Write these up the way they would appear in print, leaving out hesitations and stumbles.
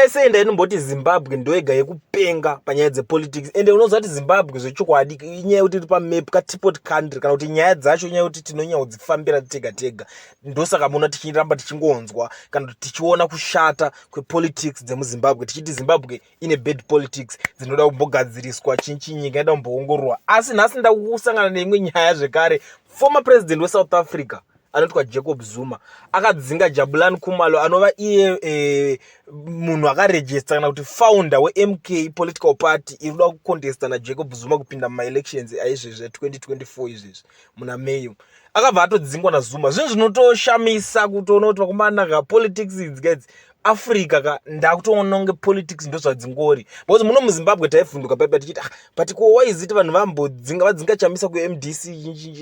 Kudai sei ndainomboti Zimbabwe ndoyega yekupenga panyaya dzepolitics. Ende unoziva kuti Zimbabwe zvechokwadi inyaya yekuti iri pamap katipot country, kana kuti nyaya dzacho inyaya yekuti tinonyanya kudzifambira tega tega. Ndosaka muona tichiramba tichingonzwa kana kuti tichiona kushata kwepolitics dzemuZimbabwe, tichiti Zimbabwe ine bad politics dzinoda kumbogadziriswa, chinchi nyika inoda kumboongororwa. Asi nhasi ndakusangana neimwe nyaya zvekare. Former president weSouth Africa anotwa Jacob Zuma akadzinga Jabulani Khumalo, anova iye munhu akarejista kana kuti founder weMK political party iri kuda kucontesta naJacob Zuma kupinda mumaelections aizvezvi 2024 izvezvi muna May. Akabva atodzingwa naZuma. Zvinhu zvinotoshamisa kutoona kuti vakomana, politics idzi guys, Africa ka, ndakutoona kunge politics ndozvadzingori, because muno muZimbabwe taivhunduka paipa tichiti, "Ah, but ko waiziti vanhu vambodzinga, vadzinga Chamisa kuMDC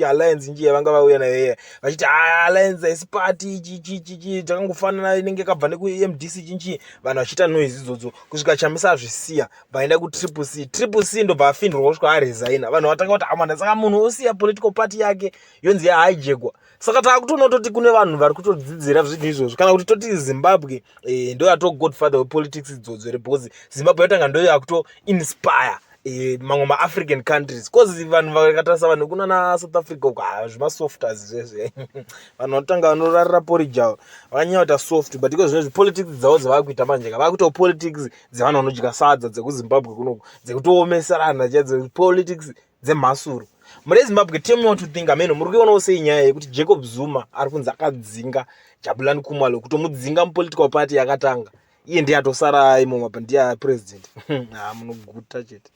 Alliance nji yavanga vauya nayo iya, vachiti, 'Ah, Alliance haisi party, chichichichi, takangofanana, inenge yakabva nekuMDC chinchi.' Vanhu vachiita noise idzodzo kusvika Chamisa azvisiya, vaenda kuTriple C. Triple C ndobva afindurwa kusvika aresigna. Vanhu vatanga kuti, "Amana, saka munhu osiya political party yake yonzi yahijackwa." Saka taakutoona toti kune vanhu vari kutodzidzira zvinhu izvozvo, kana kuti toti Zimbabwe ndo yato godfather wepolitics idzodzo here? Because Zimbabwe yatanga ndo yakuto inspire mamwe maAfrican countries, cause vanhu vakatarisa, vanhu kunana South Africa uko, zvimasofters zvezve, vanhu vanotanga vanorarira porridge avo vakanyanya kuita soft. But iko zvinezvi politics dzavo dzavava kuita manje ka, vakuitawo politics dzevanhu vanodya sadza dzekuZimbabwe kunoku, dzekutoomeserana chaidzo, politics dzemhasuru mune Zimbabwe. Tell me what you think. Ameno muri kuionawo sei nyaya yekuti Jacob Zuma ari kunzi akadzinga Jabulani Khumalo, kutomudzinga mupolitical party yakatanga iye, ndiye atosara imomo apa, ndiye president? Ha, munoguta chete.